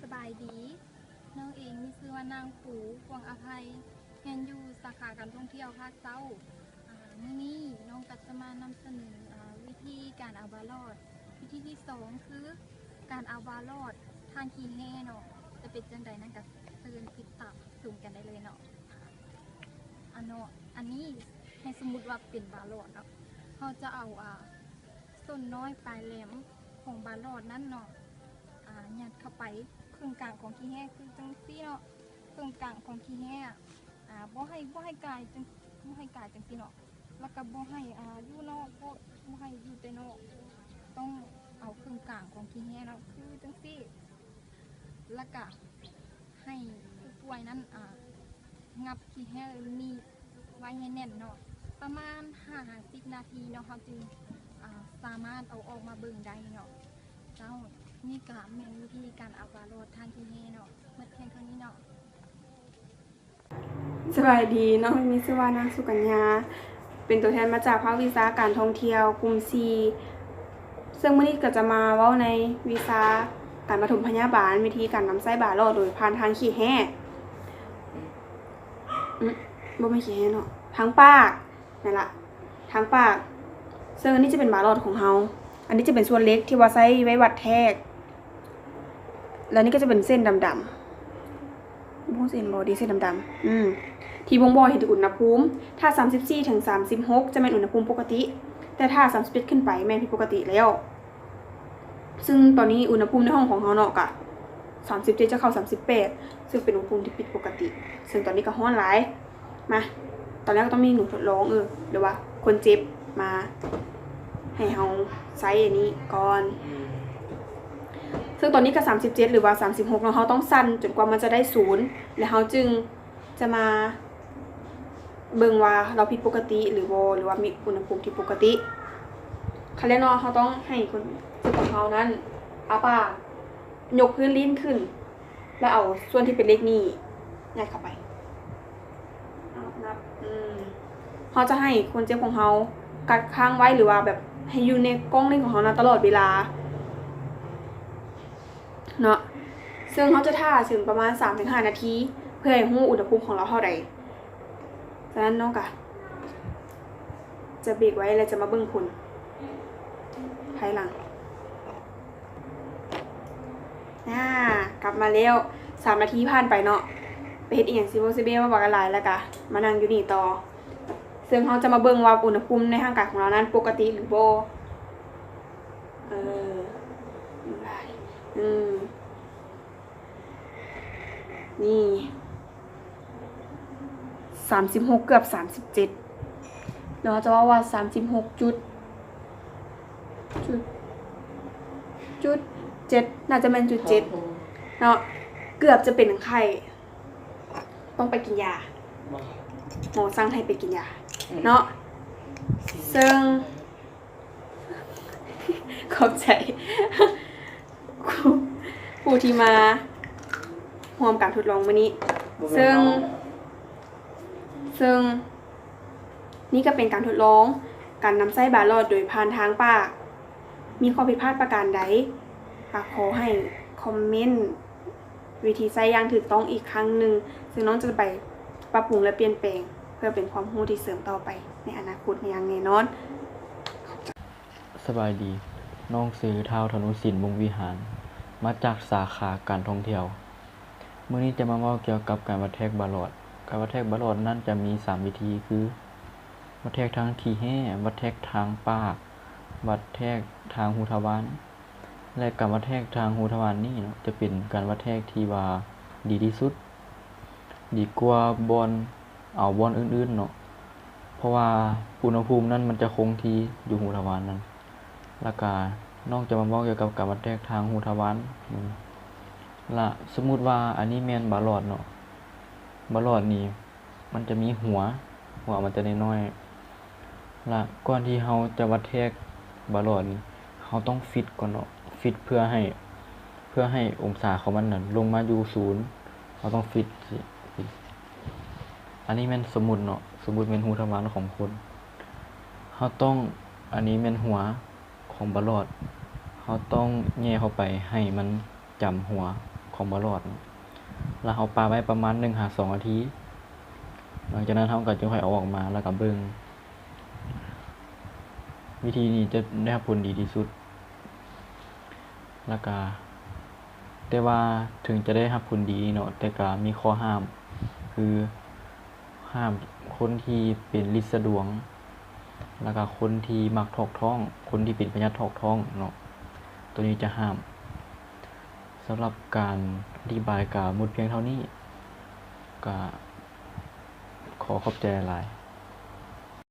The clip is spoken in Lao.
ສະບາຍດີ, ນ້ອງເອງມີຊື່ວ່ານາງປູ ພວງອະໄພ, ຮຽນຢູ່ສາຂາການທ່ອງທ່ຽວພາກເຊົ້າ. ອາ ມື້ນີ້ນ້ອງກໍຈະມານຳສະເໜີ ອາ ວິທີການເອົາບາຫຼອດ. ວິທີທີສອງຄືການເອົາບາຫຼອດທາງຂີ້ແຮ່ເນາະ, ຈະເປັນຈັ່ງໃດນັ້ນກໍເຊີນຕິດຕາມຊົມກັນໄດ້ເລີຍເນາະ. ອາເນາະ ອັນນີ້ໃຫ້ສົມມຸດວ່າເປັນບາຫຼອດເນາະ, ເຮົາຈະເອົາ ອາ ສົ້ນນ້ອຍປາຍແຫຼມຂອງບາຫຼອດນັ້ນເນາະ ອາ ຍັດເຂົ້າໄປເຄິ່ງກາງຂອງຂີ້ແຮ່ ຄືຈັ່ງຊີ້ເນາະ, ເຄິ່ງກາງຂອງຂີ້ແຮ່ ອາ ບໍ່ໃຫ້ ບໍ່ໃຫ້ກາຍຈັ່ງ ບໍ່ໃຫ້ກາຍຈັ່ງຊີ້ເນາະ, ແລ້ວກໍບໍ່ໃຫ້ ອາ ຢູ່ນອກ ບໍ່ ບໍ່ໃຫ້ຢູ່ແຕ່ນອກ, ຕ້ອງເອົາເຄິ່ງກາງຂອງຂີ້ແຮ່ເນາະ ຄືຈັ່ງຊີ້. ແລ້ວກະໃຫ້ຜູ້ປ່ວຍນັ້ນ ອາ ຫງັບຂີ້ແຮ່ໜີບໄວ້ໃຫ້ແໜ້ນເນາະ ປະມານຫ້າຫາສິບນາທີເນາະ, ເຮົາຈຶ່ງ ອາ ສາມາດເອົາອອກມາເບິ່ງໄດ້ເນາະ. ເຈົ້າ, ນີ້ກະແມ່ນວິທີການເອົາບາຫຼອດທາງຂີ້ແຮ່ເນາະ. ໝົດພຽງເທົ່ານີ້ເນາະ. ສະບາຍດີ, ນ້ອງມີຊື່ວ່ານາງສຸກັນຍາ, ເປັນຕົວແທນມາຈາກພາກວິຊາການທ່ອງທ່ຽວກຸ່ມສີ່ ເຊິ່ງມື້ນີ້ກໍຈະມາເວົ້າໃນວິຊາການປະຖົມພະຍາບານ, ວິທີການນຳໃຊ້ບາຫຼອດໂດຍຜ່ານທາງຂີ້ແຮ່ ອືມ ບໍ່ແມ່ນຂີ້ແຮ່ເນາະ, ທາງປາກ. ນັ້ນລະ ທາງປາກ. ເຊິ່ງອັນນີ້ຈະເປັນບາຫຼອດຂອງເຮົາ, ອັນນີ້ຈະເປັນສ່ວນເຫຼັກທີ່ວ່າໃຊ້ໄວ້ວັດແທກ, ແລ້ວນີ້ກໍຈະເປັນເສັ້ນດຳໆ ບໍ່ຮູ້ຊິເຫັນບໍ່ ເດ້ ເສັ້ນດຳໆ ອືມ ທີ່ບົ່ງບອກເຫັນເຖິງອຸນຫະພູມ. ຖ້າສາມສິບສີ່ເຖິງສາມສິບຫົກ ຈະແມ່ນອຸນຫະພູມປົກກະຕິ, ແຕ່ຖ້າສາມສິບເຈັດຂຶ້ນໄປແມ່ນຜິດປົກກະຕິແລ້ວ. ເຊິ່ງຕອນນີ້ອຸນຫະພູມໃນຫ້ອງຂອງເຮົາເນາະ ກະສາມສິບເຈັດຈະເຂົ້າສາມສິບແປດ ເຊິ່ງເປັນອຸນຫະພູມທີ່ຜິດປົກກະຕິ, ເຊິ່ງຕອນນີ້ກະຮ້ອນຫຼາຍ. ມາ ຕອນແລກກໍຕ້ອງມີໜູທົດລອງ ເອີ ຫຼືວ່າຄົນເຈັບມາໃຫ້ເຮົາໃຊ້ອັນນີ້ກ່ອນ. ເຊິ່ງຕອນນີ້ກໍສາມສິບເຈັດ ຫຼືວ່າສາມສິບຫົກເນາະ, ເຮົາຕ້ອງສັ່ນຈົນກວ່າມັນຈະໄດ້ສູນ ແລ້ວເຮົາຈຶ່ງຈະມາເບິ່ງວ່າລາວຜິດປົກກະຕິຫຼືບໍ່ ຫຼືວ່າມີອຸນຫະພູມທີ່ປົກກະຕິ. ຂັ້ນແລກເນາະ ເຮົາຕ້ອງໃຫ້ຄົນເຈັບຂອງເຮົານັ້ນອ້າປາກ ຍົກພື້ນລີ້ນຂຶ້ນ ແລ້ວເອົາສ່ວນທີ່ເປັນເຫຼັກນີ້ຍັດເຂົ້າໄປ. ນັບ ອືມ ເຮົາຈະໃຫ້ຄົນເຈັບຂອງເຮົາກັກຄ້າງໄວ້ ຫຼືວ່າແບບໃຫ້ຢູ່ໃນກ້ອງເຫຼັກຂອງເຮົານະຕະຫຼອດເວລາເນາະ. ເຊິ່ງເຮົາຈະຖ້າເຖິງປະມານສາມເຖິງຫ້ານາທີ ເພື່ອໃຫ້ຮູ້ອຸນຫະພູມຂອງລາວເທົ່າໃດ. ສະນັ້ນນ້ອງກະຈະເບຣກໄວ້ ແລ້ວຈະມາເບິ່ງຜົນພາຍຫຼັງ. ອາ ກັບມາແລ້ວ ສາມນາທີຜ່ານໄປເນາະ, ໄປເຮັດອີ່ຫຍັງຊິໂວຊິເບວາວາກັນຫຼາຍ ແລ້ວກະມານັ່ງຢູ່ນີ້ຕໍ່. ເຊິ່ງເຮົາຈະມາເບິ່ງວ່າອຸນຫະພູມໃນຮ່າງກາຍຂອງລາວນັ້ນປົກກະຕິຫຼືບໍ່. ເອີ ອືມ ນີ້ ສາມສິບຫົກ ເກືອບສາມສິບເຈັດ ຫຼືເຮົາຈະເວົ້າວ່າສາມສິບຫົກຈຸດ ຈຸດ ຈຸດເຈັດ ໜ້າຈະແມ່ນຈຸດເຈັດເນາະ, ເກືອບຈະເປັນໄຂ້ ຕ້ອງໄປກິນຢາ ໝໍສັ່ງໃຫ້ໄປກິນຢາເນາະ. ເຊິ່ງ ຂອບໃຈຜູ້ ຜູ້ທີ່ມາຮ່ວມການທົດລອງມື້ນີ້. ເຊິ່ງ ເຊິ່ງນີ້ກໍເປັນການທົດລອງການນຳໃຊ້ບາຫຼອດໂດຍຜ່ານທາງປາກ. ມີຂໍ້ຜິດພາດປະການໃດ ກໍຂໍໃຫ້ຄອມເມັນ ວິທີໃຊ້ຢ່າງຖືກຕ້ອງອີກຄັ້ງໜຶ່ງ, ເຊິ່ງນ້ອງຈະໄປປັບປຸງ ແລະ ປ່ຽນແປງ ເພື່ອເປັນຄວາມຮູ້ທີ່ເສີມຕໍ່ໄປໃນອະນາຄົດຢ່າງແນ່ນອນ. ສະບາຍດີ, ນ້ອງຊື່ ທ້າວ ທະນູສິນ ວົງວິຫານ, ມາຈາກສາຂາການທ່ອງທ່ຽວ. ມື້ນີ້ຈະມາເວົ້າກ່ຽວກັບການວັດແທກບາຫຼອດ. ການວັດແທກບາຫຼອດນັ້ນຈະມີສາມວິທີຄື ວັດແທກທາງຂີ້ແຮ່, ວັດແທກທາງປາກ, ວັດແທກທາງຮູທະວານ. ແລະ ການວັດແທກທາງຮູທະວານນີ້ເນາະ ຈະເປັນການວັດແທກທີ່ວ່າດີທີ່ສຸດ, ດີກວ່າບ່ອນເອົາບ່ອນອື່ນໆເນາະ, ເພາະວ່າອຸນຫະພູມນັ້ນມັນຈະຄົງທີ່ຢູ່ຮູທະວານນັ້ນ. ແລ້ວກະນ້ອງຈະມາເວົ້າກ່ຽວກັບການວັດແທກທາງຮູທະວານ. ລະ ສົມມຸດວ່າອັນນີ້ແມ່ນບາຫຼອດເນາະ, ບາຫຼອດນີ້ ມັນຈະມີຫົວ, ຫົວມັນຈະນ້ອຍໆ. ລະ ກ່ອນທີ່ເຮົາຈະວັດແທກບາຫຼອດນີ້ ເຮົາຕ້ອງຟິດກ່ອນເນາະ, ຟິດເພື່ອໃຫ້ ເພື່ອໃຫ້ອົງສາຂອງມັນນັ້ນລົງມາຢູ່ສູນ, ເຮົາຕ້ອງຟິດ. ອັນນີ້ແມ່ນສົມມຸດເນາະ, ສົມມຸດແມ່ນຮູທະວານຂອງຄົນ. ເຮົາຕ້ອງ ອັນນີ້ແມ່ນຫົວຂອງບາຫຼອດ, ເຮົາຕ້ອງແຍ່ເຂົ້າໄປໃຫ້ມັນຈຳຫົວ ຂອງບໍ່ລອດເນາະ ແລ້ວເຮົາປະໄວ້ປະມານໜຶ່ງຫາສອງນາທີ ຫຼັງຈາກນັ້ນເຮົາກໍຈຶ່ງຄ່ອຍເອົາອອກມາ ແລ້ວກໍເບິ່ງ ວິທີນີ້ຈະໄດ້ຮັບຜົນດີທີ່ສຸດ ແລ້ວກໍ ແຕ່ວ່າເຖິງຈະໄດ້ຮັບຜົນດີເນາະ ແຕ່ກໍມີຂໍ້ຫ້າມ ຄືຫ້າມຄົນທີ່ເປັນລິດສະດວງ ແລ້ວກໍຄົນທີ່ມັກຖອກທ້ອງ ຄົນທີ່ເປັນພະຍາດຖອກທ້ອງເນາະ ໂຕນີ້ຈະຫ້າມ. ສຳລັບການອະທິບາຍກໍໝົດພຽງເທົ່ານີ້ ກໍຂໍຂອບໃຈຫຼາຍ.